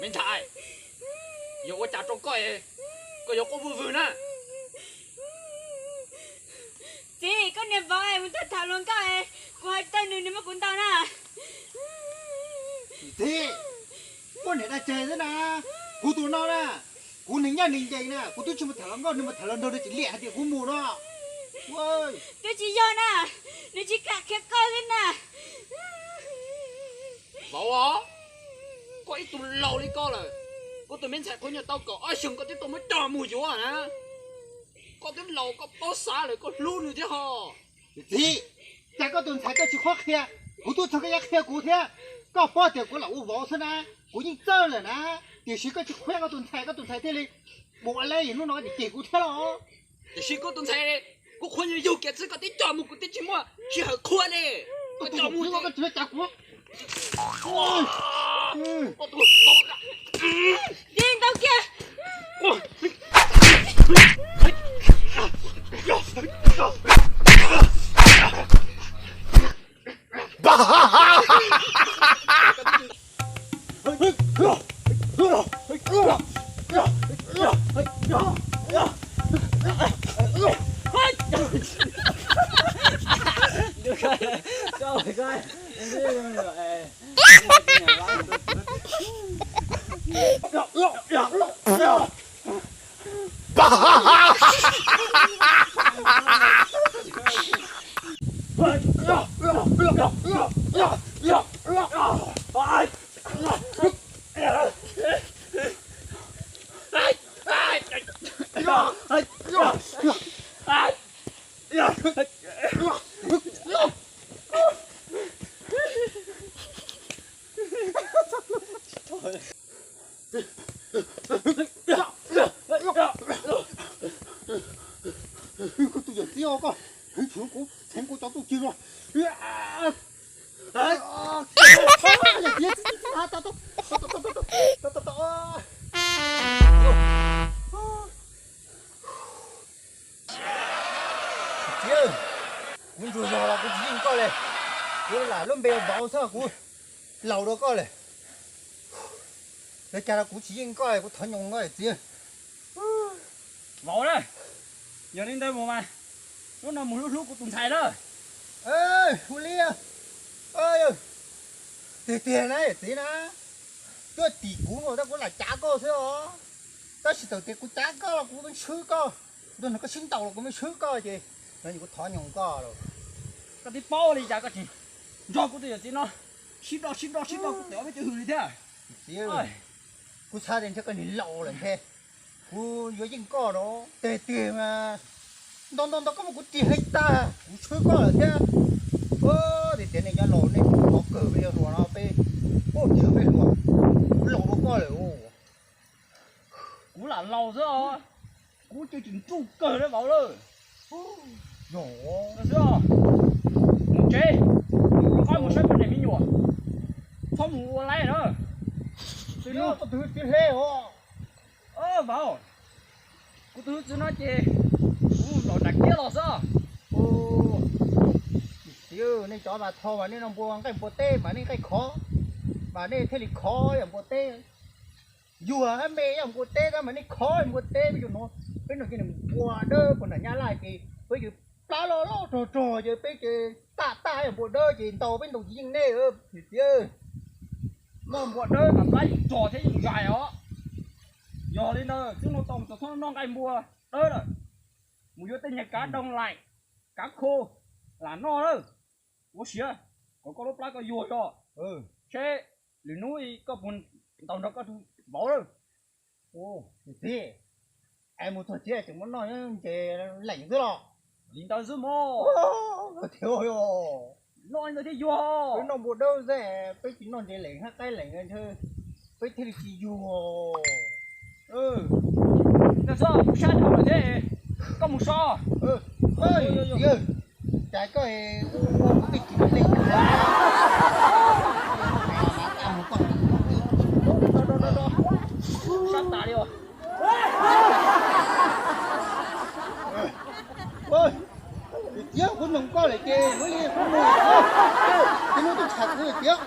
Ntxhais, yuav ua cas rau koj es koj yuav quaj vwg vwg na? Txiv, koj niam vauv es mus tham tham hluas nkauj es kuv hais tawg nws, nws muab kuv ntaus na. Txiv, koj niam dag tseg xwb na. Kuv tus no na, kuv neeg nyob neeg ncees na, kuv twb tsis mus tham hluas nkauj, nws mus tham hluas nraug, nws tsis liam hais tias kuv mus no. Twb tsis yog na, nws tsis kam qhia koj xwb na. Vauv os, koj ib tug laus li koj lawm, koj tus me ntxhais qhua nyuag tau kaum ob xyoos koj twb tau muab coj mus yuav na. Koj twb laus koj paub xav lawm, koj hlub nws thiab ho. Txiv, cas koj tus ntxhais koj tsis qhuab qhia, kuv twb txog koj yuav qhia kuv thiab. Koj paub tias kuv lam ua vauv xwb na, kuv yeej txawj lawm na, tiam sis koj tsis qhuab koj tus ntxhais, koj tus ntxhais thiaj li mus ua leb hnub no cem kuv thiab los. Tiam sis koj tus ntxhais, kuv qhuab yug kiag xwb koj twb coj mus, kuv twb tsis muaj sij hawm qhuab li. Koj coj mus, koj tsis cas kuv. Txiv, ntau kiag. Koj tus yawm txiv os, koj heev tshwm kuv, txheev kuv cov txuj ci no. Txiv, kuv ntsuas zog los kuv tsis yeej koj li. Kuv lam lub npe vauv xwb kuv laus dua koj lawm. Lawv cas los kuv tsis yeej koj, kuv thov nyoos koj txiv. Vauv na, yog li ntawd mus mas, hnub no mus hlub hlub kuv tus ntxhais na. Ua li, tiag tiag na txiv na, tuaj tim kuv mas tab kuv lam cav koj xwb os. Tab sis txawm tias kuv cav koj los kuv yeej swb koj, nrog nws koj sib ntaus los kuv yeej swb koj ces no kuv thov nyoos koj lawm. Koj twb paub li cas koj tsis nrog kuv tus yawm txiv no sib nrauj sib nrauj sib nrauj kuv tawm ob peb tug hws li thiab. Txiv, kuv xav tias ntshe koj niag laus lawm ntshe, kuv yuav yeej koj los tiag tiag mas, ntau ntau ntau koj muab kuv ris hle tag kuv swb koj lawm thiab. Tiag tias nej cov laus nej qhov kawg peb yuav hluas no peb, ua tiag peb hluas, kuv laus dua koj lawm. Kuv lam laus xwb os, kuv ces tseem ntsuj kawg li vauv lawm. Yog xwb os, mus tsev, rov qab mus saib poj niam me nyuam, txhob mus ua laib na. Tus no koj tus hwj txwv hle os. Vauv, kuv tus hwj txwv no ces kuv nram nram kiab los xwb. Txiv, nej cov mas tho mas nej no npua nqaij npua teb mas nej nqaij khov, mas nej thiaj li khov yam npua teb. Yuag me yam npua teb tab mas nej khov npua teb. Peb no ces nws npua dawb puag nram Nyab Laj ces peb ces plab loj loj rog rog ces peb ces taj taj yam npua dawb ces ntaus peb ntaus tsis yeej nej. Txiv, noj npua dawb mas plab yeej rog thiab yeej zais os. Yog li ntawd xwb no tau txhob noj nqaij npua dawb lawm, mus yuav tej niag kav doo laim, kav kho lam noj lawm. Ua siav kom koj lub plab koj yuag zog, seb lwm hnub koj puas ntaus nrog koj tus vauv lawm. Txiv, es mus txog txiv tseem muab noj ntses leem xwb los? Li ntawd xwb mog. Noj li ntawd thiaj yuag. Peb noj npua dawb xwb, peb tsis noj ntses leem hab qaib leem ntshe peb thiaj li tsis yuag. Ntawd xwb, kuv sab dhau lawm thiab, koj mus so. Txiv, cas koj ua kuv tej tsis leej. Sab tas li os. Txiv, kuv noog koj lawm ces muab li kuv mus. Txiv, hnub twg tsham kuv txiv.